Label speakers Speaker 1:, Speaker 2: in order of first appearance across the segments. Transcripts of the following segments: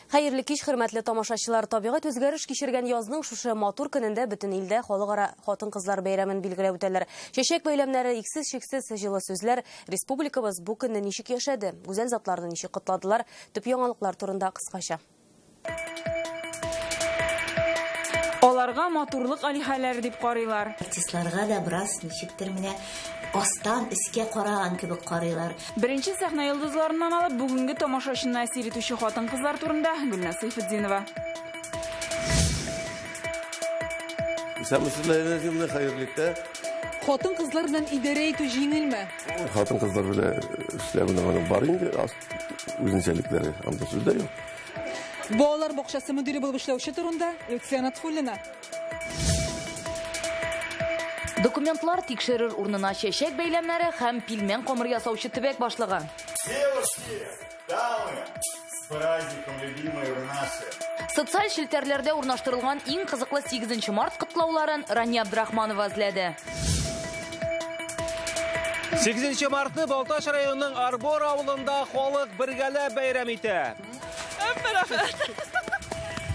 Speaker 1: Хәерле кич, хөрмәтле тамашачылар. Табигать үзгәреш кичергән язның шушы матур көнендә бөтен илдә халыкара хатын-кызлар бәйрәмен билгеләп үтәләр. Чәчәк бәйләмнәре, иксез-чиксез җылы сүзләр. Республикабыз бу көнне ничек яшәде? Гүзәл затларны ничек котладылар? Төп яңалыклар турында кыскача.
Speaker 2: Аларга матурлык алиһәләре дип карыйлар.
Speaker 3: Артистларга да бераз ничектер менә астан өскә караган кебек карыйлар.
Speaker 2: Беренче сәхнә йолдызларыннан алып бүгенге тамашачыны әсир итүче хатын-кызлар турында Гөлназ Сәйфетдинова.
Speaker 4: Исәнмесезләр, хәерле иртә.
Speaker 5: Хатын-кызлар белән идарә итү җиңелме?
Speaker 4: Хатын-кызлар белән эшләүнең аның бар инде үзенчәлекләре, анда сүз дә юк.
Speaker 5: Балалар бакчасы мөдире булып эшләүче турында Люция Нотфуллина.
Speaker 6: Документлар тикшерер урынына чәчәк бәйләмнәре һәм пилмән камыр ясаучы төбәк башлыгы.
Speaker 7: Девушки, дамы, с праздником, любимые вы наши.
Speaker 6: Социаль челтәрләрдә урнаштырылган иң кызыклы 8 март котлауларын Рания Абдрахманова эзләде.
Speaker 8: 8 мартны Балтач районының Арбор авылында халык бергәләп бәйрәм итә.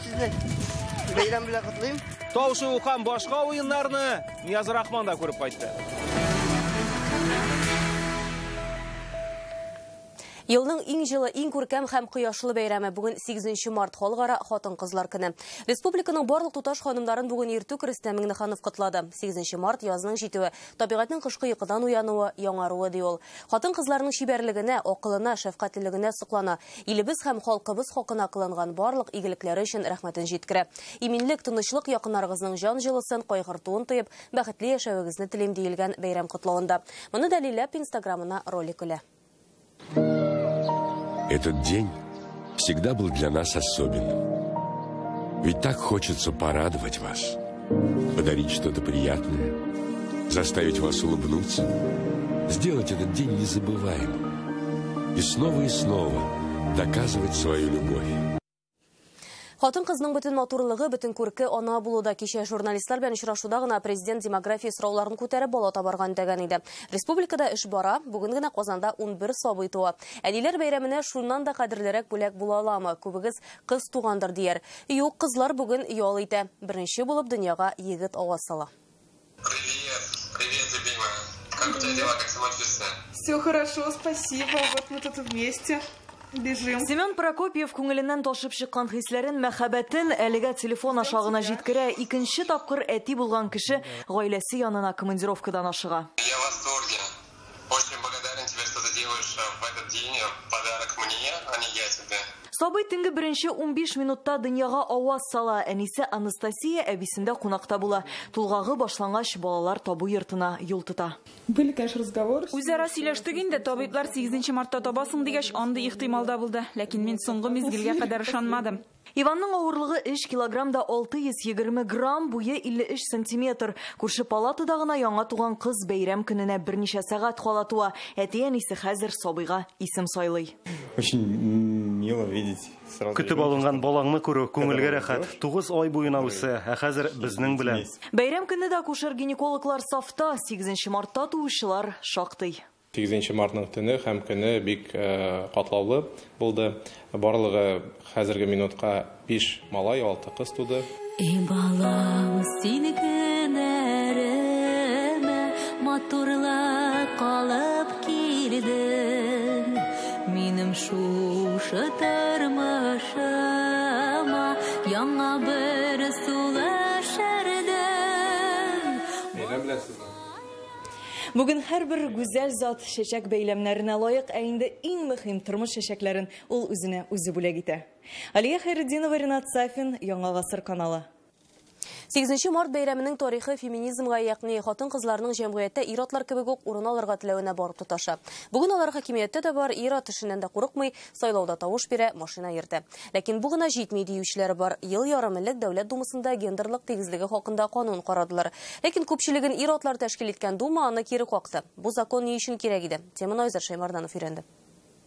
Speaker 9: Сезне бәйрәм белән котлыйм.
Speaker 8: Тау шуу һәм башка уеннарны Нияз Рахман да күреп кайтты.
Speaker 1: Елның иң җылы, иң күркәм һәм кояшлы бәйрәме бүген 8 март халыкара хатын-кызлар көне. Республиканың барлык туташ ханымнарын бүген иртүк Рөстәм Миңнеханов котлады. 8 март язның җитүе, табигатьнең кышкы йокыдан уянуы, яңаруы ди ул. Хатын-кызларның чибәрлегенә, акылына, шәфкатьлелегенә соклана. Илебез һәм халкыбыз хакына кылынган барлык игелекләре өчен рәхмәтен җиткерә. Иминлек, тынычлык, якыннарыгызның җан җылысын, кайгыртуын тоеп, бәхетле яшәвегезне телим диелгән бәйрәм котлавында. Моны дәлилләп Инстаграмына ролик элә.
Speaker 10: Этот день всегда был для нас особенным. Ведь так хочется порадовать вас, подарить что-то приятное, заставить вас улыбнуться, сделать этот день незабываемым и снова доказывать свою любовь.
Speaker 1: Хатын-кызның бөтен матурлыгы, бөтен күрке ана булуда. Кичә журналистлар белән очрашуда гына президент демография сорауларын күтәреп бала табарга өндәгән иде. Республикада эш бара, бүген генә Казанда 11 сабый туа. Әниләр бәйрәменә шуннан да кадерлерәк бүләк була аламы? Күбегез кыз тугандыр дияр. Юк, кызлар бүген ял итә. Беренче булып дөньяга егет аваз сала.
Speaker 11: Привет, привет, любимая. Как у тебя дела, как самочувствие?
Speaker 12: Все хорошо, спасибо. Вот мы тут вместе. Бежим.
Speaker 13: Семен Прокопьев күңеленнән ташып чыккан хисләрен, мәхәббәтен әлегә телефон аша гына җиткерә. Икенче тапкыр әти булган кеше гаиләсе янына командировкадан ашыга.
Speaker 11: Я в восторге. Очень благодарен тебе, что ты делаешь в этот день подарок мне, а не я тебе.
Speaker 13: Сабый төнге беренче 15 минутта дөньяга аваз сала. Әнисе Анастасия әбисендә кунакта була. Тулгагы башлангач балалар табу йортына юл тота.
Speaker 12: Были, конечно, разговоры.
Speaker 2: Үзара сөйләштек инде, табиблар 8 мартта табасың дигәч, андый ихтимал да булды. Ләкин мин соңгы мизгелгә кадәр ышанмадым.
Speaker 13: Иванның авырлыгы 3 килограмм да 620 грамм, буе 53 сантиметр. Күрше палатада гына яңа туган кыз бәйрәм көненә берничә сәгать кала туа. Әти-әнисе хәзер сабыйга исем сайлый.
Speaker 14: Очень мило видеть сразу.
Speaker 15: Көтеп алынган балаңны күрү күңелгә рәхәт. 9 ай буена үсә, ә хәзер безнең белән.
Speaker 13: Бәйрәм көне дә акушер-гинекологлар сафта. 8 мартта туучылар шактый.
Speaker 16: 8 мартның төне һәм көне бик катлаулы булды. Барлыгы хәзерге минутка 5 малай, 6 кыз туды.
Speaker 17: Эй, балам, син көннәремә матурлык алып килдең. Минем шушы тормышыма яңа бер сулыш өрдең.
Speaker 16: Бәйрәм белән сезне.
Speaker 13: Бүген һәрбер гүзәл зат чәчәк бәйләмнәренә лаек, ә инде иң мөһим тормыш чәчәкләрен ул үзенә үзе бүләк итә. Алия Хәйретдинова, Ринат Сафин, Яңа Гасыр каналы.
Speaker 1: 8 март бәйрәменең тарихы феминизмга, ягъни хатын-кызларның җәмгыятьтә ир-атлар кебек үк урын алырга теләвенә барып тоташа. Бүген алар хакимияттә дә бар, ир-ат эшеннән дә курыкмый, сайлауда тавыш бирә, машина йөртә. Ләкин бу гына җитми диючеләр бар. Ел ярым элек Дәүләт Думасында гендерлык тигезлеге хакында канун карадылар. Ләкин күпчелеген ир-атлар тәшкил иткән Дума аны кире какты. Бу закон ни өчен кирәк иде? Теманы Айзат Шаймарданов өйрәнде.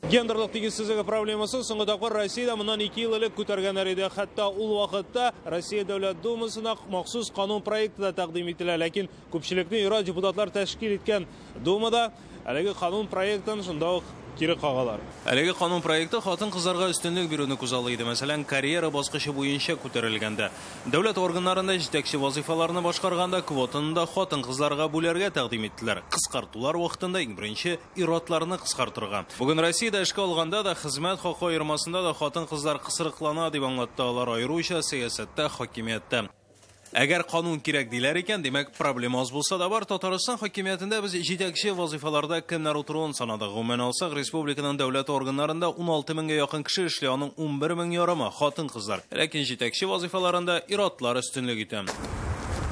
Speaker 8: Гендерлык тигезсезлеге проблемасын соңгы тапкыр Россиядә моннан 2 ел элек күтәргәннәр иде. Хәтта ул вакытта Россия Дәүләт Думасына махсус канун проекты да тәкъдим ителә. Ләкин күпчелекне ир-ат депутатлар тәшкил иткән Думада әлеге канун проектын шунда ук кире кагалар. Әлеге канун проекты хатын-кызларга өстенлек бирүне күзаллый иде. Мәсәлән, карьера баскычы буенча күтәрелгәндә, дәүләт органнарында җитәкче вазифаларны башкарганда квотаны да хатын-кызларга бүләргә тәкъдим иттеләр. Кыскартулар вакытында иң беренче ир-атларны кыскартырга. Бүген Россиядә эшкә алганда да, хезмәт хакы аермасында да хатын-кызлар кысрыклана дип аңлатты алар, аеруча сәясәттә, хакимияттә. Әгәр канун кирәк диләр икән, димәк, проблема аз булса да бар. Татарстан хакимиятендә без җитәкче вазифаларда кемнәр утыруын санадык. Гомумән алсак, республиканың дәүләт органнарында 16 меңгә якын кеше эшли, аның 11 мең ярымы хатын-кызлар. Ләкин җитәкче вазифаларында ир-атлар өстенлек итә.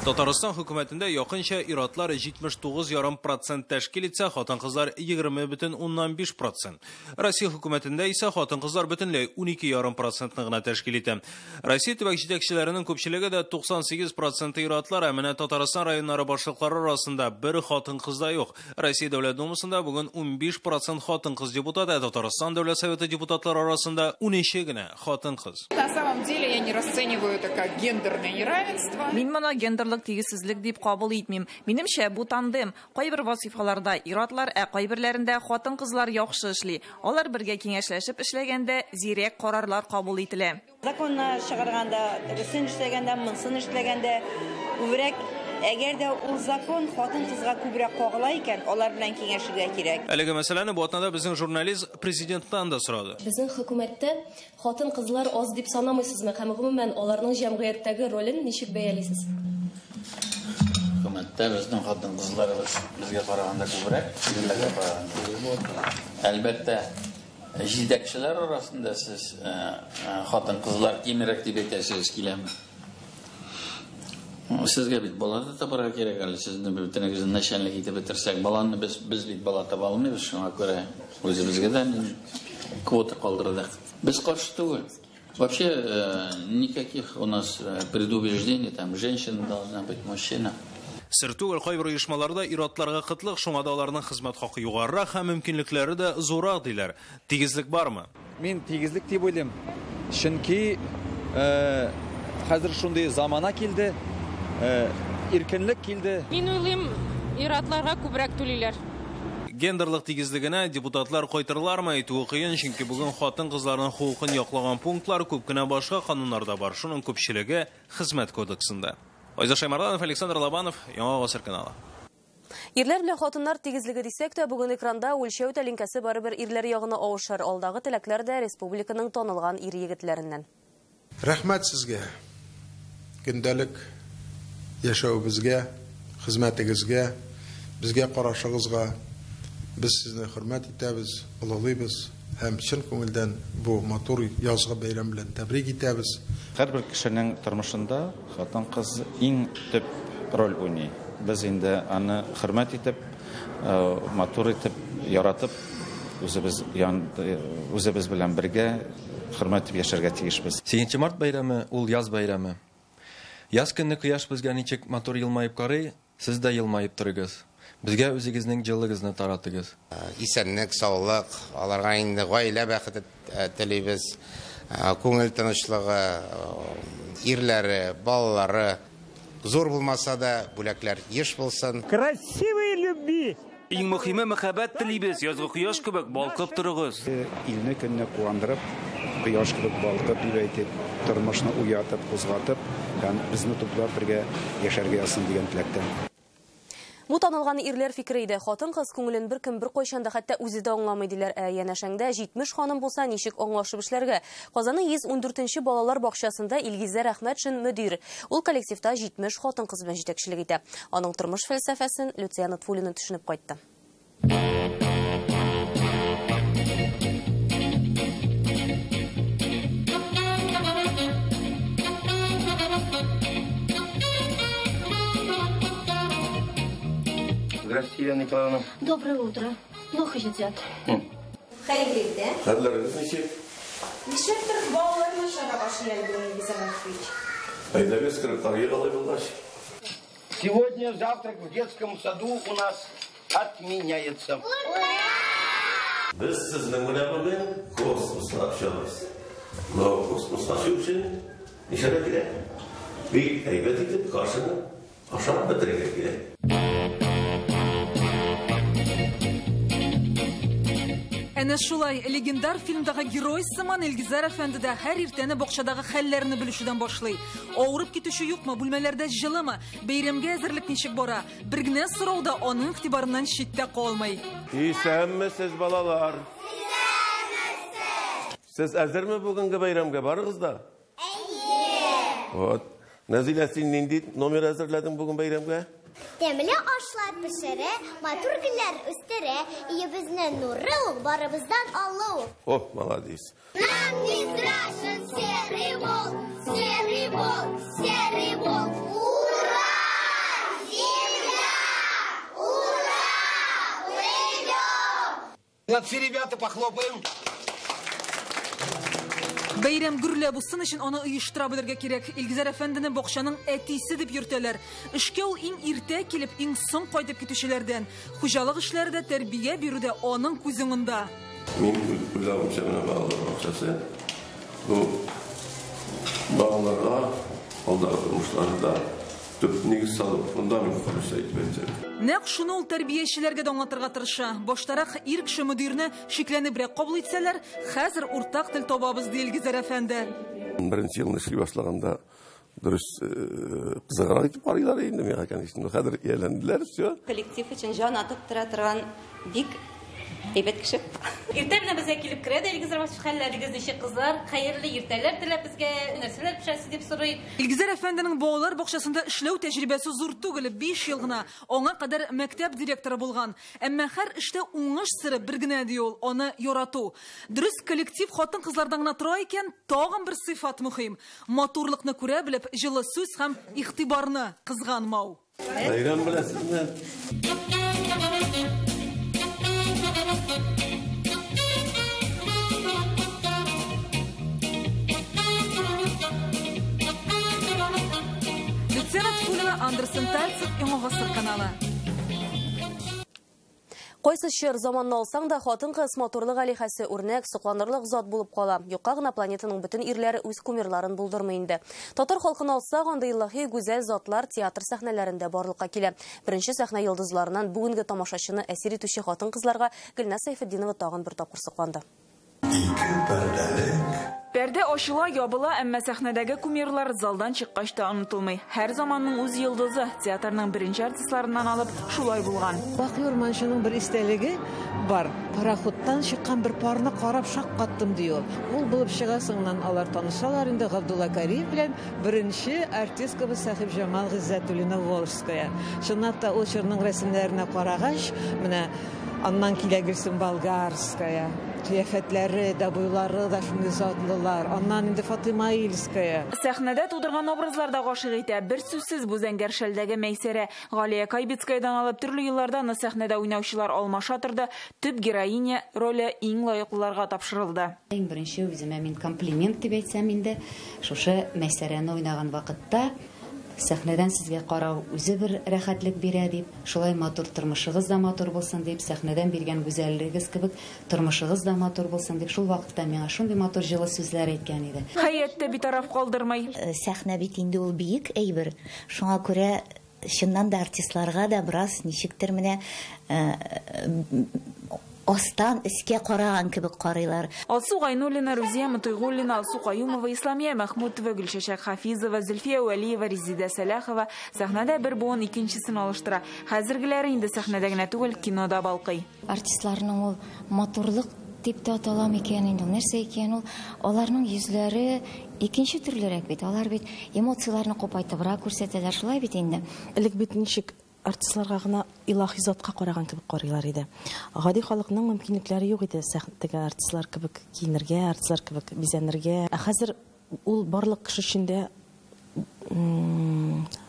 Speaker 8: Татарстан хөкүмәтендә якынча ир-атлар 79,5% тәшкил итсә, хатын-кызлар 20,5%. Россия хөкүмәтендә исә хатын-кызлар бөтенләй 12,5%-ны гына тәшкил итә. Россия төбәк җитәкчеләренең күпчелеге дә 98% ир-атлар, ә менә Татарстан районнары башлыклары арасында бер хатын-кыз да юк. Россия Дәүләт Думасында бүген 15% хатын-кыз депутат, ә Татарстан Дәүләт Советы депутатлары арасында 13 генә хатын-кыз.
Speaker 18: На самом деле я не расцениваю это как гендерное неравенство.
Speaker 2: Мин моны гендерлык тигезсезлек дип кабул итмим. Минемчә, бу тандем. Кайбер вазифаларда ир-атлар, ә кайберләрендә хатын-кызлар яхшы эшли. Алар бергә киңәшләшеп эшләгәндә зирәк карарлар кабул ителә.
Speaker 19: Законнар чыгарганда, тегесен эшләгәндә, монысын эшләгәндә, күбрәк, әгәр дә ул закон хатын-кызга күбрәк кагыла икән, алар белән киңәшергә кирәк.
Speaker 8: Әлеге мәсьәләне бу атнада безнең журналист президенттан да сорады.
Speaker 1: Безнең хөкүмәттә хатын-кызлар аз дип санамыйсызмы һәм гомумән аларның җәмгыятьтәге ролен ничек бәялисез?
Speaker 20: Хөкүмәттә безнең хатын-кызларыбыз безгә караганда күбрәк, ирләргә караганда. Әлбәттә, җитәкчеләр арасында сез хатын-кызлар кимрәк дип әйтәсегез киләме? Сезгә бит бала да табарга кирәк әле, сезне бөтенегезне начальник итеп бетерсәк, баланы без бит бала таба алмыйбыз, шуңа күрә үзебезгә дә квота калдырдык. Без каршы түгел. Вообще никаких у нас предубеждений, там женщина должна быть, мужчина.
Speaker 8: Сер түгел, кайбер оешмаларда ир-атларга кытлык, шуңа да аларның хезмәт хакы югарырак һәм мөмкинлекләре дә зуррак диләр. Тигезлек бармы?
Speaker 21: Мин тигезлек дип уйлыйм. Чөнки хәзер шундый замана килде, иркенлек килде.
Speaker 22: Мин уйлыйм, ир-атларга күбрәк түлиләр.
Speaker 8: Гендерлык тигезлегенә депутатлар кайтырлармы әйтүе кыен, чөнки бүген хатын-кызларның хокукын яклаган пунктлар күп кенә башка кануннарда бар. Шуның күпчелеге Хезмәт кодексында. Айза Шаймарданов, Александр Лобанов, Яңа Гасыр каналы.
Speaker 1: Ирләр белән хатыннар тигезлеге дисәк тә, бүген экранда үлчәү тәлинкәсе барыбер ирләр ягына авышыр. Алдагы теләкләр дә республиканың танылган ир егетләреннән.
Speaker 23: Рәхмәт сезгә. Көндәлек яшәвебезгә, хезмәтегезгә, безгә карашыгызга. Без сезне хөрмәт итәбез, олылыйбыз һәм чын күңелдән бу матур язгы бәйрәм белән тәбрик итәбез.
Speaker 24: Һәрбер кешенең тормышында хатын-кыз иң төп роль уйный. Без инде аны хөрмәт итеп, матур итеп, яратып, үзебез белән бергә хөрмәт итеп яшәргә тиешбез.
Speaker 25: 8 март бәйрәме ул яз бәйрәме. Яз көнне кояш безгә ничек матур елмаеп карый, сез дә елмаеп торыгыз. Безгә үзегезнең җылыгызны таратыгыз.
Speaker 26: Исәнлек, саулык, аларга инде гаилә бәхете телибез, күңел тынычлыгы, ирләре, балалары зур булмаса да бүләкләр еш булсын.
Speaker 27: Красивые любви.
Speaker 28: Иң мөһиме мәхәббәт телибез, язгы кояш кебек балкып торыгыз.
Speaker 29: Илне көнне куандырып, кояш кебек балкып дип әйтеп, тормышны уятып, кузгатып һәм безне туплап бергә яшәргә язсын дигән теләктә.
Speaker 1: Бу танылган ирләр фикере иде. Хатын-кыз күңелен бер кем бер кайчан да хәтта үзе дә аңламый диләр. Ә янәшәңдә 70 ханым булса, ничек аңлашып эшләргә? Казанның 114нче балалар бакчасында Илгизәр Әхмәтшин мөдир. Ул коллективта 70 хатын-кыз белән җитәкчелек итә. Аның тормыш фәлсәфәсен Люция Нотфуллина төшенеп кайтты.
Speaker 30: Здравствуйте, Елена Николаевна.
Speaker 31: Доброе утро. Плохо едят.
Speaker 1: Хәерле иртә.
Speaker 4: Хәлләрегез ничек?
Speaker 12: Нишләптер балалар начара башлый әле бүген, Илгизәр Рафикович.
Speaker 4: Әйдәгез, кереп карыйк алай булгач.
Speaker 30: Сегодня завтрак в детском саду у нас отменяется.
Speaker 4: Без сезнең белән бүген космоска очабыз. Но космоска очу өчен нишләргә кирәк? Бик әйбәт итеп кашаны ашап бетерергә кирәк.
Speaker 5: Әнә Әнә шулай легендар фильмдагы герой сыман Илгизәр әфәнде дә һәр иртәне бакчадагы хәлләрне белешүдән башлый. Авырып китүче юкмы, бүлмәләрдә җылымы, бәйрәмгә әзерлек ничек бара? Бер генә сорау да аның игътибарыннан читтә калмый.
Speaker 4: Исәнмесез, балалар. Сез әзерме бүгенге бәйрәмгә? Барыгыз да? Әйе. Вот. Нәзилә, син нинди номер әзерләдең бүген бәйрәмгә?
Speaker 3: Тәмле ашлар пешерә, матур гөлләр үстерә, өебезнең нуры ул, барыбыздан олы ул.
Speaker 4: О, молодец.
Speaker 3: Нам не страшен серый волк, серый волк, серый волк. Ура! Земля! Ура! Плывем!
Speaker 30: Молодцы, ребята, похлопаем.
Speaker 5: Бәйрәм гөрләп узсын өчен аны оештыра белергә кирәк. Илгизәр әфәндене бакчаның әтисе дип йөртәләр. Эшкә ул иң иртә килеп, иң соң кайтып китүчеләрдән. Хуҗалык эшләре дә, тәрбия бирү дә аның күз уңында.
Speaker 4: Мин уйлавымча, менә балалар бакчасы бу балаларга алдагы тормышларында төп нигез салып, фундамент корыша итеп әйтсәк.
Speaker 5: Нәкъ шуны ул тәрбиячеләргә дә аңлатырга тырыша. Баштарак ир кеше мөдирне шикләнебрәк кабул итсәләр, хәзер уртак тел табабыз, ди Илгизәр әфәнде.
Speaker 4: Беренче елны эшли башлаганда дөрес кызыграк итеп карыйлар инде миңа, конечно. Хәзер ияләнделәр, всё.
Speaker 6: Коллектив өчен җан атып тора торган бик әйбәт кеше.
Speaker 7: Иртә белән безгә килеп керә дә Илгизәр башы, хәлләрегез ничек, кызлар? Хәерле иртәләр теләп безгә нәрсәләр пешәсе дип сорый.
Speaker 5: Илгизәр әфәнденең балалар бакчасында эшләү тәҗрибәсе зур түгел, 5 ел гына. Аңа кадәр мәктәп директоры булган. Әмма һәр эштә уңыш сыры бер генә ди ул, аны ярату. Дөрес, коллектив хатын-кызлардан гына тора икән, тагын бер сыйфат мөһим. Матурлыкны күрә белеп, җылы сүз һәм игътибарны кызганмау.
Speaker 4: Бәйрәм белән сезне.
Speaker 5: Андерсен Тальцев, Яңа Гасыр каналы.
Speaker 1: Кайсы чор заманны алсаң да, хатын-кыз матурлык алиһәсе, үрнәк, сокланырлык зат булып кала. Юкка гына планетаның бөтен ирләре үз кумирларын булдырмый инде. Татар халкын алсак, андый илаһи гүзәл затлар театр сәхнәләрендә барлыкка килә. Беренче сәхнә йолдызларыннан бүгенге тамашачыны әсир итүче хатын-кызларга Гөлназ Сәйфетдинова тагын бер тапкыр сокланды.
Speaker 9: Ике пәрдәлек.
Speaker 2: Пәрдә ачыла, ябыла, әмма сәхнәдәге кумирлар залдан чыккач та онытылмый. Һәр заманның үз йолдызы, театрның беренче артистларыннан алып шулай булган.
Speaker 10: Бакый Урманчының бер истәлеге бар. Пароходтан чыккан бер парны карап шаккаттым ди ул. Ул булып чыга, соңыннан алар танышалар инде Габдулла Кариев белән беренче артисткабыз Сәхибҗамал Гыйззәтуллина Волжская. Чынлап та ул чорның рәсемнәренә карагач, менә аннан килә Гөлсем Болгарская. Кыяфәтләре дә, буйлары да шундый затлылар. Аннан инде Фатыйма Ильская.
Speaker 2: Сәхнәдә тудырган образлар да гашыйк итә. Бер сүзсез бу зәңгәр шәлдәге Мәйсәрә. Галия Кайбицкаядан алып төрле елларда аны сәхнәдә уйнаучылар алмаша торды. Төп героиня роле иң лаеклыларга тапшырылды.
Speaker 11: Иң беренче үземә мин комплимент дип әйтсәм инде, шушы Мәйсәрәне уйнаган вакытта сәхнәдән сезгә карау үзе бер рәхәтлек бирә дип, шулай матур тормышыгыз да матур булсын дип, сәхнәдән биргән гүзәллегегез кебек тормышыгыз да матур булсын дип, шул вакытта миңа шундый матур җылы сүзләр әйткән иде.
Speaker 2: Хәят тә битараф калдырмый.
Speaker 13: Сәхнә бит инде ул биек әйбер. Шуңа күрә чыннан да артистларга да бераз ничектер менә астан өскә караган кебек карыйлар.
Speaker 2: Алсу Гайнуллина, Рузия Мутыйгуллина, Алсу Каюмова, Исламия Махмутова, Гөлчәчәк Хафизова, Зөлфия Вәлиева, Резидә Сәлахова сәхнәдә бер буын икенчесен алыштыра. Хәзергеләре инде сәхнәдә генә түгел, кинода балкый.
Speaker 14: Артистларның ул матурлык дип тә атала микән инде, ул нәрсә икән ул? Аларның йөзләре икенче төрлерәк бит. Алар бит эмоцияләрне купайтыбрак күрсәтәләр, шулай бит инде.
Speaker 15: Элек бит ничек артистларга гына илаһи затка караган кебек карыйлар иде. Гади халыкның мөмкинлекләре юк иде сәхнәдәге артистлар кебек киенергә, артистлар кебек бизәнергә. Ә хәзер ул барлык кеше өчен дә,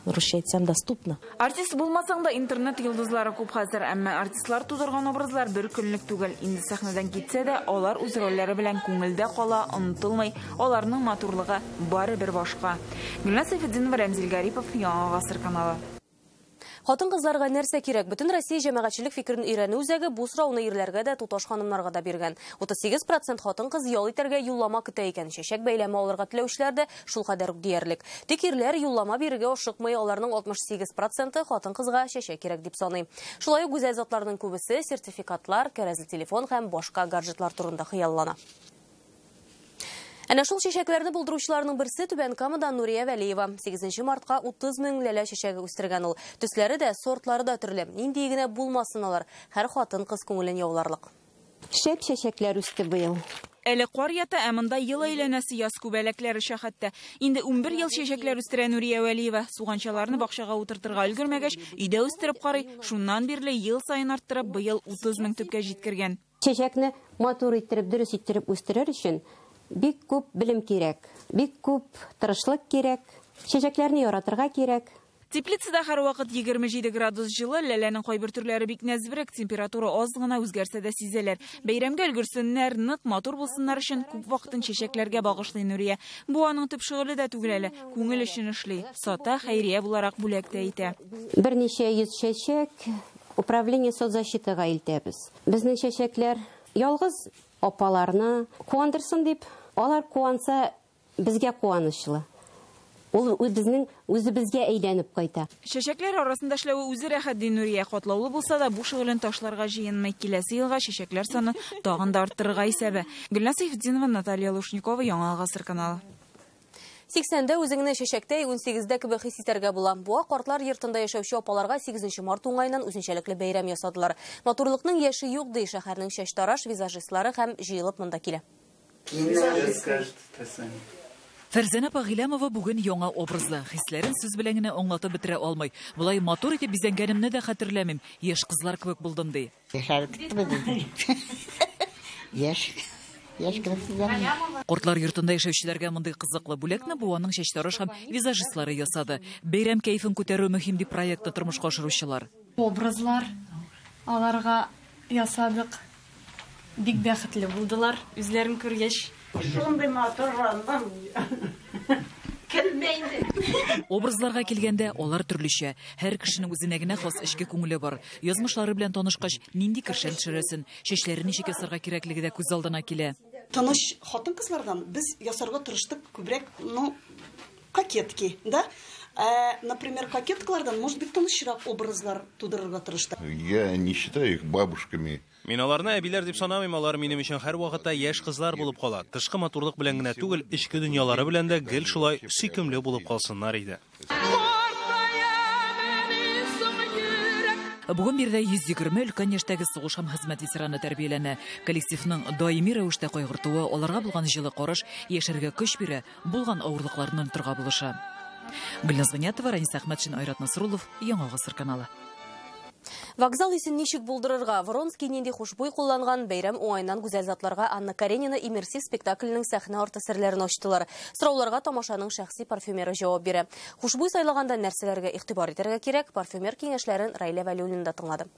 Speaker 15: русча әйтсәм, доступно.
Speaker 2: Артист булмасаң да интернет йолдызлары күп хәзер, әмма артистлар тудырган образлар бер көнлек түгел. Инде сәхнәдән китсә дә, алар үз рольләре белән күңелдә кала, онытылмый. Аларның матурлыгы барыбер башка. Гөлназ Сәйфетдинова, Рәмзил Гарипов, Яңа Гасыр каналы.
Speaker 1: Хатын-кызларга нәрсә кирәк? Бөтен Россия җәмәгатьчелек фикерен өйрәнү үзәге бу сорауны ирләргә дә, туташ ханымнарга да биргән. 38% хатын-кыз ял итәргә юллама көтә икән. Чәчәк бәйләме алырга теләүчеләр дә шул кадәр үк диярлек. Тик ирләр юллама бирергә ашыкмый, аларның 68% хатын-кызга чәчәк кирәк дип саный. Шулай ук гүзәл затларның күбесе сертификатлар, кәрәзле телефон һәм башка гаджетлар турында хыяллана. Әнә шул чәчәкләрне булдыручыларның берсе Түбән Камадан Нурия Вәлиева. 8 мартка 30 мең ләлә чәчәге үстергән ул. Төсләре дә, сортлары да төрле. Нинди генә булмасын алар, һәр хатын-кыз күңелен яуларлык.
Speaker 8: Шәп чәчәкләр үсте быел.
Speaker 2: Әле кар ята, ә монда ел әйләнәсе яз күбәләкләре оча хәтта. Инде 11 ел чәчәкләр үстерә Нурия Вәлиева. Суганчаларны бакчага утыртырга өлгермәгәч, өйдә үстереп карый. Шуннан бирле ел саен арттырып, быел 30 мең төпкә җиткергән.
Speaker 8: Чәчәкне матур иттереп, дөрес иттереп үстерер өчен бик күп белем кирәк, бик күп тырышлык кирәк, чәчәкләрне яратырга кирәк.
Speaker 2: Теплицада һәрвакыт 27 градус җылы, ләләнең кайбер төрләре бик нәзберек, температура аз гына үзгәрсә дә сизәләр. Бәйрәмгә өлгерсеннәр, нык, матур булсыннар өчен күп вакытын чәчәкләргә багышлый Нурия. Бу аның төп шөгыле дә түгел әле, күңел өчен эшли. Сата, хәйрия буларак бүләк тә итә.
Speaker 8: Берничә йөз чәчәк управление соцзащитага илтәбез. Безнең чәчәкләр ялгыз апаларны куандырсын дип, алар куанса безгә куанычлы. Ул безнең үзебезгә әйләнеп кайта.
Speaker 2: Чәчәкләр арасында эшләве үзе рәхәт, ди Нурия. Катлаулы булса да, бу шөгылен ташларга җыенмый. Киләсе елга чәчәкләр саны тагын да арттырырга исәбе. Гөлназ Сәйфетдинова, Наталья Лушникова, Яңа Гасыр каналы.
Speaker 1: 80-дә үзеңне чәчәктәй, 18-дә кебек хис итәргә була. Буа картлар йортында яшәүче апаларга 8 март уңаеннан үзенчәлекле бәйрәм ясадылар. Матурлыкның яше юк, ди шәһәрнең чәчтараш визажистлары һәм җыелып монда килә.
Speaker 5: Фәрзәнә Пагилямова бүген яңа образлы. Хисләрен сүз белән генә аңлатып бетерә алмый. Болай матур итеп бизәнгәнемне дә хәтерләмим. Яшь кызлар кебек булдым, ди.
Speaker 16: Яшь. Яшь кебек.
Speaker 5: Кортлар йортында яшәүчеләргә мондый кызыклы бүләкне Буаның чәчтараш һәм визажистлары ясады. Бәйрәм кәефен күтәрү мөһим дип проектны тормышка ашыручылар.
Speaker 17: Образлар аларга ясадык. Бик бәхетле булдылар үзләрен күргәч.
Speaker 18: Шундый матур рандым.
Speaker 5: Образларга килгәндә, алар төрлечә. Һәр кешенең үзенә генә хас эчке күңеле бар. Язмышлары белән танышкач, нинди кершән төшерәсен, чәчләрен ничек ясарга кирәклеге дә күз алдына килә.
Speaker 19: Таныш хатын-кызлардан без ясарга тырыштык күбрәк, ну, кокетки, да? Например, кокеткалардан, может быть, тынычрак образлар тудырырга тырыштык.
Speaker 20: Я не считаю их бабушками.
Speaker 28: Мин аларны әбиләр дип санамыйм, алар минем өчен һәр вакытта яшь кызлар булып кала. Тышкы матурлык белән генә түгел, эчке дөньялары белән дә гел шулай сөйкемле булып калсыннар иде.
Speaker 5: Бүген биредә 120 өлкән яшьтәге сугыш һәм хезмәт ветераны тәрбияләнә. Коллективның даими рәвештә кайгыртуы, аларга булган җылы караш яшәргә көч бирә, булган авырлыкларны онытырга булыша. Гөлназ Гыниятова, Ранис Әхмәтшин, Айрат Насруллов, Яңа Гасыр каналы.
Speaker 1: Вокзал исен ничек булдырырга? Вронский нинди хушбуй кулланган? Бәйрәм уңаеннан гүзәл затларга Анна Каренина иммерсив спектакленең сәхнә арты серләрен ачтылар. Сорауларга тамашаның шәхси парфюмеры җавап бирә. Хушбуй сайлаганда нәрсәләргә игътибар итәргә кирәк? Парфюмер киңәшләрен Райлә Вәлиуллина да тыңлады.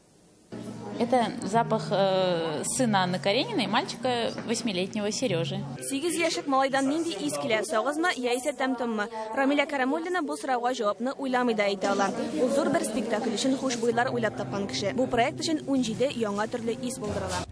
Speaker 21: Это запах сына Анны Карениной, мальчика 8-летнего Сережи.
Speaker 22: 8 яшьлек малайдан нинди ис килә? Сагызмы яисә тәм-томмы? Рамиля Карамуллина бу сорауга җавапны уйламый да әйтә ала. Ул зур бер спектакль өчен хушбуйлар уйлап тапкан кеше. Бу проект өчен 17 яңа төрле ис булдырыла.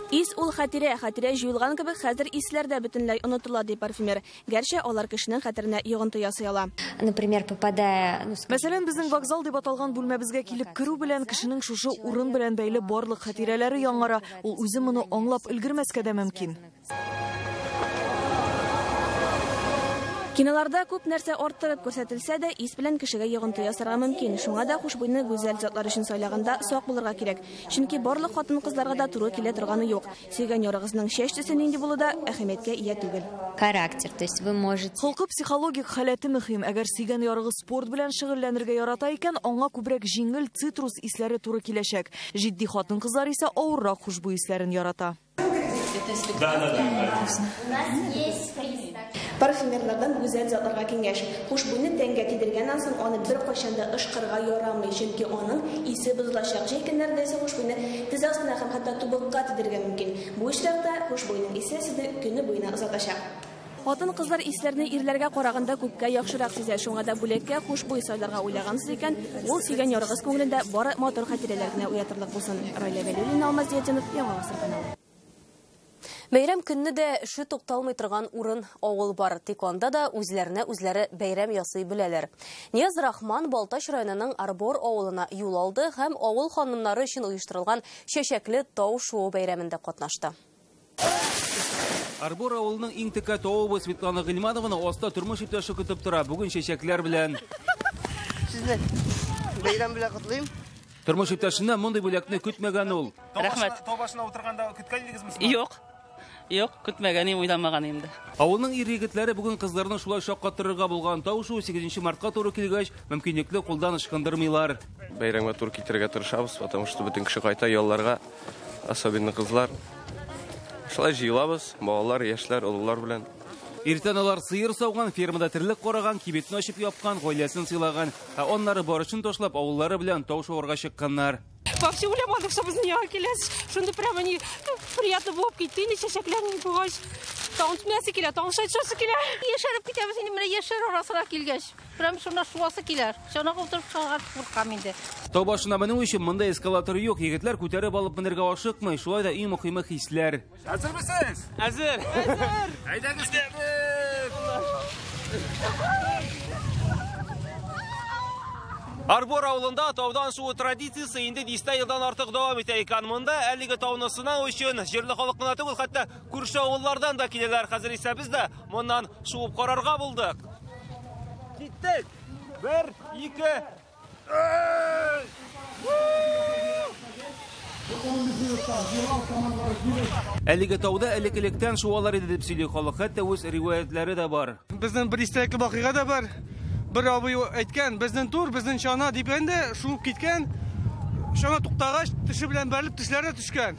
Speaker 22: Ис ул хатирә, хатирә җуелган кебек хәзер исләр дә бөтенләй онытыла, ди парфюмер. Гәрчә алар кешенең хәтеренә йогынты ясый ала.
Speaker 14: Например, попадая,
Speaker 5: Мәсәлән, безнең вокзал дип аталган бүлмәбезгә килеп керү белән кешенең шушы урын белән бәйле барлык хатирәләре яңара. Ул үзе моны аңлап өлгермәскә дә мөмкин.
Speaker 22: Киноларда күп нәрсә арттырып күрсәтелсә дә, ис белән кешегә йогынты ясарга мөмкин. Шуңа да хушбуйны гүзәл затлар өчен сайлаганда сак булырга кирәк. Чөнки барлык хатын-кызларга да туры килә торганы юк. Сөйгән ярыгызның чәч төсе нинди булу да әһәмияткә ия түгел.
Speaker 14: Характер, то есть вы можете...
Speaker 5: Холкы психологик халәте мөһим. Әгәр сөйгән ярыгыз спорт белән шөгыльләнергә ярата икән, аңа күбрәк җиңел цитрус исләре туры киләчәк. Җитди хатын-кызлар исә авыррак хушбуй исләрен ярата.
Speaker 22: Парфюмерлардан гүзәл затларга киңәш. Хушбуйны тәнгә тидергәннән соң аны бер кайчан да ышкырга ярамый, чөнки аның исе бозылачак. Җәй көннәрендә исә хушбуйны тез астына һәм хәтта тубыкка тидерергә мөмкин. Бу очракта хушбуйның исе сезне көне буена озатачак. Хатын-кызлар исләрне ирләргә караганда күпкә яхшырак сизә. Шуңа да бүләккә хушбуй сайларга уйлагансыз икән, ул сөйгән ярыгыз күңелендә бары матур хатирәләр генә уятырлык булсын. Райлә Вәлиуллина, Алмаз Зиятдинов, Яңа Гасыр каналы.
Speaker 1: Бәйрәм көнне дә эше тукталмый торган урын авыл бар. Тик анда да үзләренә үзләре бәйрәм ясый беләләр. Нияз Рахман Балтач районының Арбор авылына юл алды һәм авыл ханымнары өчен оештырылган чәчәкле тау шуу бәйрәмендә катнашты.
Speaker 3: Арбор авылының иң текә тавы Светлана Гыйльманованы аста тормыш иптәше көтеп тора. Бүген чәчәкләр белән.
Speaker 6: Сезне бәйрәм белән котлыйм.
Speaker 3: Тормыш иптәшеннән мондый бүләкне көтмәгән ул.
Speaker 6: Рәхмәт.
Speaker 3: Тау башына утырганда көткән идегезме?
Speaker 6: Юк. Юк, көтмәгән идем, уйламаган идем дә.
Speaker 3: Авылның ир егетләре бүген кызларны шулай шаккатырырга булган. Тау шуу 8 мартка туры килгәч, мөмкинлекне кулдан ычкындырмыйлар.
Speaker 28: Бәйрәмгә туры китерергә тырышабыз, потому что бөтен кеше кайта ялларга, особенно кызлар. Шулай җыелабыз, балалар, яшьләр, олылар белән.
Speaker 3: Иртән алар сыер сауган, фермада терлек караган, кибетне ачып япкан, гаиләсен сыйлаган. Ә аннары барышын ташлап, авыллары белән тау шуарга чыкканнар.
Speaker 7: Вообще уйламадык, что без нигә киләсез. Шунда прямо не приятно булып китте, инде чәчәкләрне күргәч. Тауын түмәсе килә, тауын шайтшасы килә. Яшәреп китәбез инде, менә яшәр арасына килгәч. Прям шунда шуасы килә. Чанага утырып чыгарга куркам инде.
Speaker 3: Тау башына менү өчен монда эскалатор юк. Егетләр күтәреп алып менергә ашыкмый. Шулай да иң мөһиме хисләр.
Speaker 12: Әзермесез? Әзер. Әзер. Әйдәгез киттек.
Speaker 3: Арбор авылында таудан шуу традициясе инде дистә елдан артык дәвам итә икән. Монда әлеге тауны сынау өчен җирле халык кына түгел, хәтта күрше авыллардан да киләләр. Хәзер исә без дә моннан шуып карарга булдык. Киттек. 1, 2, 3. Әлеге тауда элек-электән шуалар иде дип сөйли халык, хәтта үз риваятлары да бар.
Speaker 23: Безнең бер истәлекле вакыйга да бар. Бер абый әйткән, безнең тур, безнең чана дип инде шуып киткән. Чана туктагач, теше белән бәрелеп, тешләре төшкән.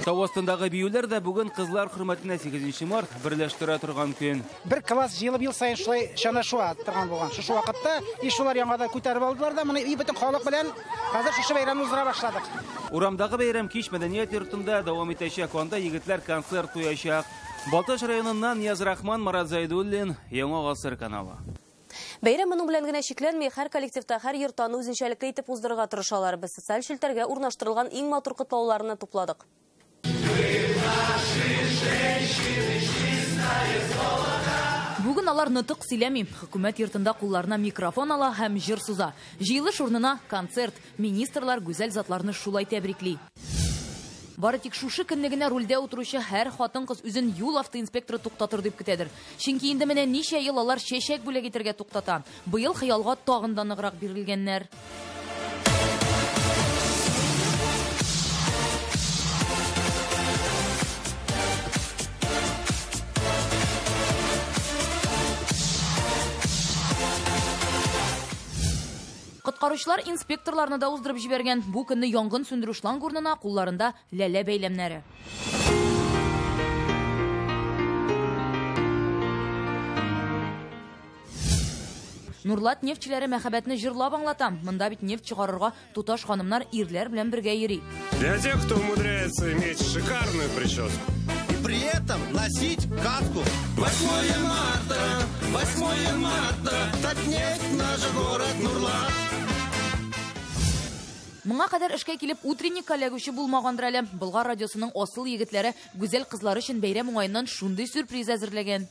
Speaker 3: Тау астындагы биюләр дә бүген кызлар хөрмәтенә 8 март берләштерә торган көн.
Speaker 24: Бер класс җыелып ел саен шулай чана шуа торган булган. Шушы вакытта и шулар яңадан күтәреп алдылар да, моны и бөтен халык белән хәзер шушы бәйрәмне уздыра башладык.
Speaker 3: Урамдагы бәйрәм кич мәдәният йортында дәвам итәчәк. Анда егетләр концерт куячак. Балтач районыннан Нияз Рахман, Марат Зайдуллин, Яңа Гасыр каналы.
Speaker 1: Бәйрәм моның белән генә чикләнми, һәр коллективта, һәр йортта үзенчәлекле итеп уздырырга тырышалар. Без социаль челтәргә урнаштырылган иң матур котлауларны тупладык.
Speaker 5: Бүген алар нотык сөйләми. Хөкүмәт йортында кулларына микрофон ала һәм җыр суза. Җыелыш урынына концерт. Министрлар гүзәл затларны шулай тәбрикли. Бары тик шушы көнне генә рульдә утыручы һәр хатын-кыз үзен юл автоинспекторы туктатыр дип көтәдер. Чөнки инде менә ничә ел алар чәчәк бүләк итәргә туктата. Быел хыялга тагын да ныграк бирелгәннәр. Коткаручылар инспекторларны да уздырып җибәргән. Бу көнне янгын сүндерү шланг урынына кулларында ләлә бәйләмнәре. Нурлат нефтьчеләре мәхәббәтне җырлап аңлата. Монда бит нефть чыгарырга туташ ханымнар ирләр белән бергә йөри.
Speaker 25: Для тех, кто умудряется иметь шикарную прическу
Speaker 26: и при этом носить каску. 8 марта, 8 марта, Татнефть наш город Нурлат.
Speaker 5: Моңа кадәр эшкә килеп утренникка эләгүче булмагандыр әле. Болгар радиосының асыл егетләре гүзәл кызлар өчен бәйрәм уңаеннан шундый сюрприз әзерләгән.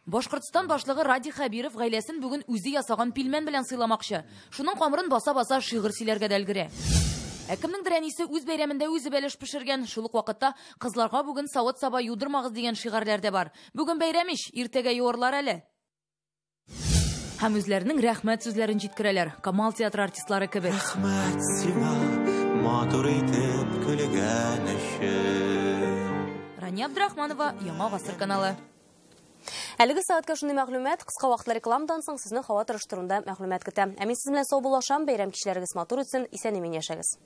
Speaker 5: Башкортстан башлыгы Радий Хәбиров гаиләсен бүген үзе ясаган пилмән белән сыйламакчы. Шуның камырын баса-баса шигырь сөйләргә дә өлгерә. Ә кемнеңдер әнисе үз бәйрәмендә үзе бәлеш пешергән. Шул ук вакытта кызларга бүген савыт-саба юдырмагыз дигән шигарьләр дә бар. Бүген бәйрәм ич, иртәгә юарлар әле. Һәм үзләренең рәхмәт сүзләрен җиткерәләр. Камал театры артистлары кебек.
Speaker 9: Рәхмәт сиңа, матур итеп көлгән өчен.
Speaker 5: Рания Абдрахманова, Яңа Гасыр каналы.
Speaker 1: Әлеге сәгатькә шундый мәгълүмат, кыска вакытлы рекламадан соң сезне һава торышы турында мәгълүмат көтә. Ә мин сезнең белән саубуллашам, бәйрәм кичләрегез матур үтсен, исән-имин яшәгез.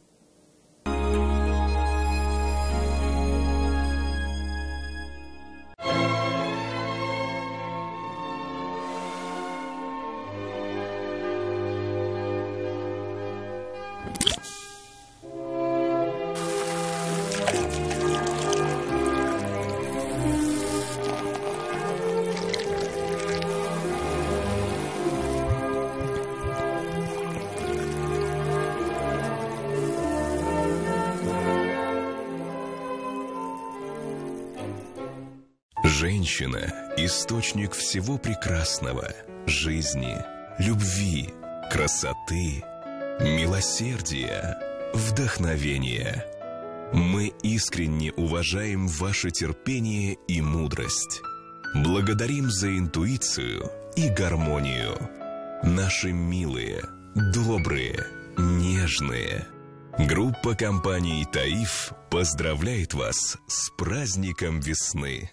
Speaker 2: Женщина – источник всего прекрасного, жизни, любви, красоты, милосердия, вдохновения. Мы искренне уважаем ваше терпение и мудрость. Благодарим за интуицию и гармонию. Наши милые, добрые, нежные. Группа компаний «Таиф» поздравляет вас с праздником весны.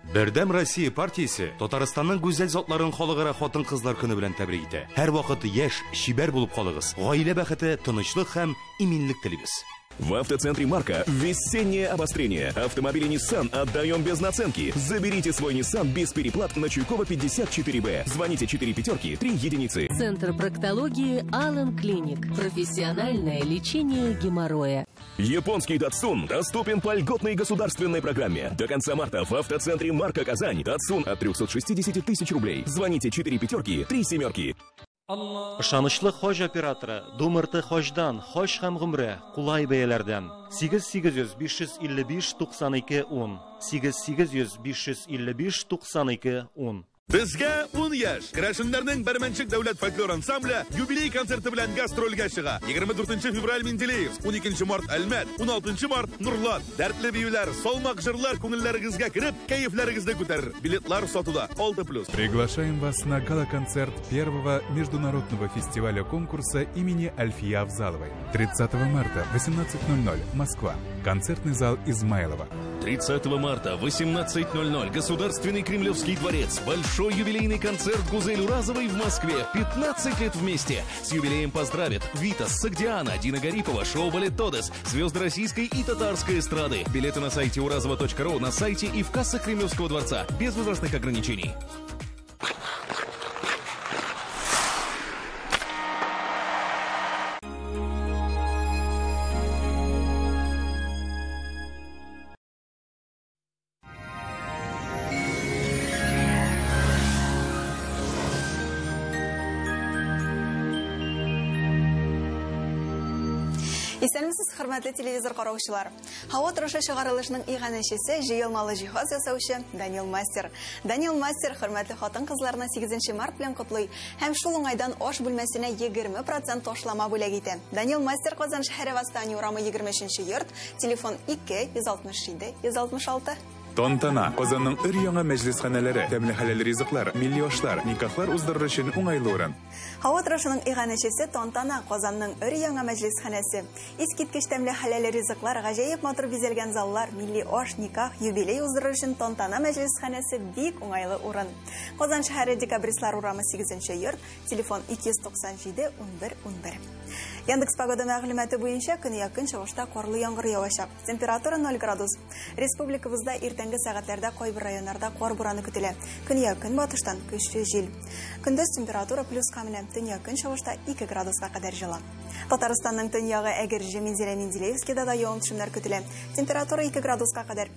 Speaker 4: Бердәм Россия партиясе Татарстанның гүзәл затларын халыкара хатын-кызлар көне белән тәбрик итә. Һәрвакыт яшь, чибәр булып калыгыз. Гаилә бәхете, тынычлык һәм иминлек телибез.
Speaker 8: В автоцентре «Марка» весеннее обострение. Автомобили Nissan отдаем без наценки. Заберите свой Nissan без переплат на Чуйкова 54Б. Звоните 4 пятерки 3 единицы.
Speaker 10: Центр проктологии «Аллен Клиник». Профессиональное лечение геморроя.
Speaker 8: Японский Datsun доступен по льготной государственной программе. До конца марта в автоцентре «Марка Казань» Datsun от 360 тысяч рублей. Звоните 4 пятерки 3 семерки.
Speaker 11: Ышанычлы хаҗ операторы Думырты хаҗдан, хаҗ һәм гомрә кулай бәяләрдән. 8800 555 92 10. 8800 555 92 10.
Speaker 13: Безгә 10 яшь. Керәшеннәрнең Бәрмәнчек дәүләт фольклор ансамбле юбилей концерты белән гастрольгә чыга. 24 февраль Менделеевск, 12 март Әлмәт, 16 март Нурлат. Дәртле биюләр, салмак җырлар күңелләрегезгә кереп, кәефләрегезне күтәрер. Билетлар сатуда 6+.
Speaker 15: Приглашаем вас на гала-концерт первого международного фестиваля конкурса имени Альфии Авзаловой. 30 марта, 18:00, Москва. Концертный зал Измайлова.
Speaker 8: 30 марта, 18:00, Государственный Кремлевский дворец. Большой юбилейный концерт Гузель Уразовой в Москве. 15 лет вместе. С юбилеем поздравят Витас, Согдиана, Дина Гарипова, шоу «Балет Тодес», звезды российской и татарской эстрады. Билеты на сайте уразова.ру, на сайте и в кассах Кремлевского дворца. Без возрастных ограничений.
Speaker 27: Исәнмесез, хөрмәтле телевизор караучылар. Һава торышы чыгарылышының иганәчесе җыелмалы җиһаз ясаучы Данил Мастер. Данил Мастер хөрмәтле хатын-кызларны 8 март белән котлый һәм шул уңайдан аш бүлмәсенә 20% ташлама бүләк итә. Данил Мастер Казан шәһәре Восстание урамы 23 йорт, телефон 2 167 166.
Speaker 15: Тантана. Казанның өр-яңа мәҗлесханәләре, тәмле хәләл ризыклар, милли ашлар, никахлар уздырыр өчен уңайлы урын.
Speaker 27: Һава торышының иганәчесе Тантана, Казанның өр-яңа мәҗлесханәсе. Искиткеч тәмле хәләл ризыклар, гаҗәеп матур бизәлгән заллар, милли аш, никах, юбилей уздырыр өчен Тантана мәҗлесханәсе бик уңайлы урын. Казан шәһәре Декабристлар урамы 8 йорт, телефон 297 11 11. Яндекс погода мәгълүматы буенча көньяк-көнчыгышта карлы яңгыр явачак. Температура 0 градус. Республикабызда иртәнге сәгатьләрдә кайбер районнарда кар бураны көтелә. Көньяк-көнбатыштан көчле җил. Көндез температура плюска менә, төньяк-көнчыгышта 2 градуска кадәр җылы. Татарстанның төньягы Әгерҗе, Минзәлә, Менделеевскида да явым-төшемнәр көтелә. Температура 2 градуска кадәр.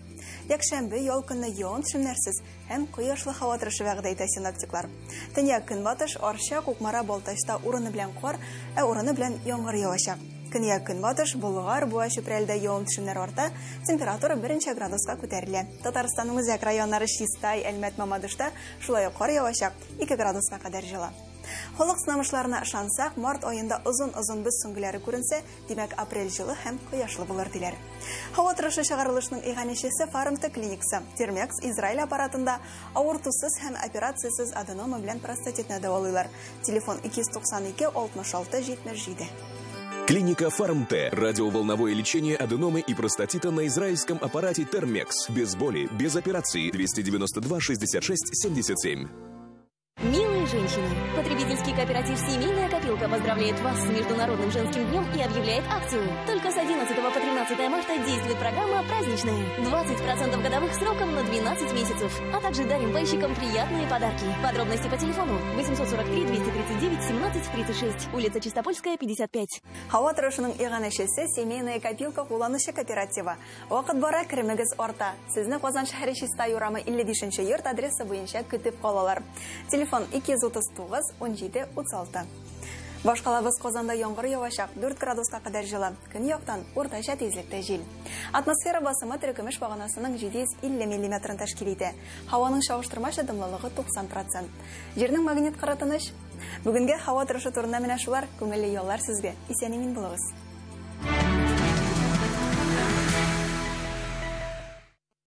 Speaker 27: Якшәмбе ял көнне явым-төшемнәрсез һәм кояшлы һава торышы вәгъдә итә синоптиклар. Төньяк-көнбатыш, Арча, Кукмара, Балтачта урыны белән кар, ә урыны белән яңгыр явачак. Көньяк-көнбатыш, Болгар, Буа, Чүпрәлдә явым-төшемнәр арта, температура 1 градуска күтәрелә. Татарстанның үзәк районнары Чистай, Әлмәт, Мамадышта шулай ук кар явачак, 2 градуска кадәр җылы. Халык сынамышларына ышансак, март аенда озын-озын боз сөңгеләре күренсә, димәк апрель җылы һәм кояшлы булыр диләр. Һава торышы чыгарылышының иганәчесе Фармте клиникасы. Термекс Израиль аппаратында авыртусыз һәм операциясез аденома белән простатитны дәвалыйлар. Телефон 292 66 77.
Speaker 8: Клиника Фармте. Радиоволновое лечение аденомы и простатита на израильском аппарате Термекс. Без боли, без операции. 292 66 77.
Speaker 1: Милые женщины, потребительский кооператив «Семейная копилка» поздравляет вас с Международным женским днем и объявляет акцию. Только с 11 по 13 марта действует программа «Праздничная». 20% годовых сроком на 12 месяцев. А также дарим пайщикам приятные подарки. Подробности по телефону 843 239 17 36, улица Чистопольская, 55.
Speaker 27: Һава торышының иганәчесе «Семейная копилка» кулланучы кооперативы. Вакыт бара, керемегез арта. Сезне Казан шәһәре Чистай урамы 55 йорт адресы буенча көтеп калалар. Телефон 239 17 36. Башкалабыз Казанда яңгыр явачак, 4 градуска кадәр җылы. Көньяктан уртача тизлектә җил. Атмосфера басымы терекөмеш баганасының 750 миллиметрын тәшкил итә. Һаваның чагыштырмача дымлылыгы 90 процент. Җирнең магнит кыры тыныч. Бүгенге һава торышы турында менә шулар. Күңелле яллар сезгә. Исән-имин булыгыз.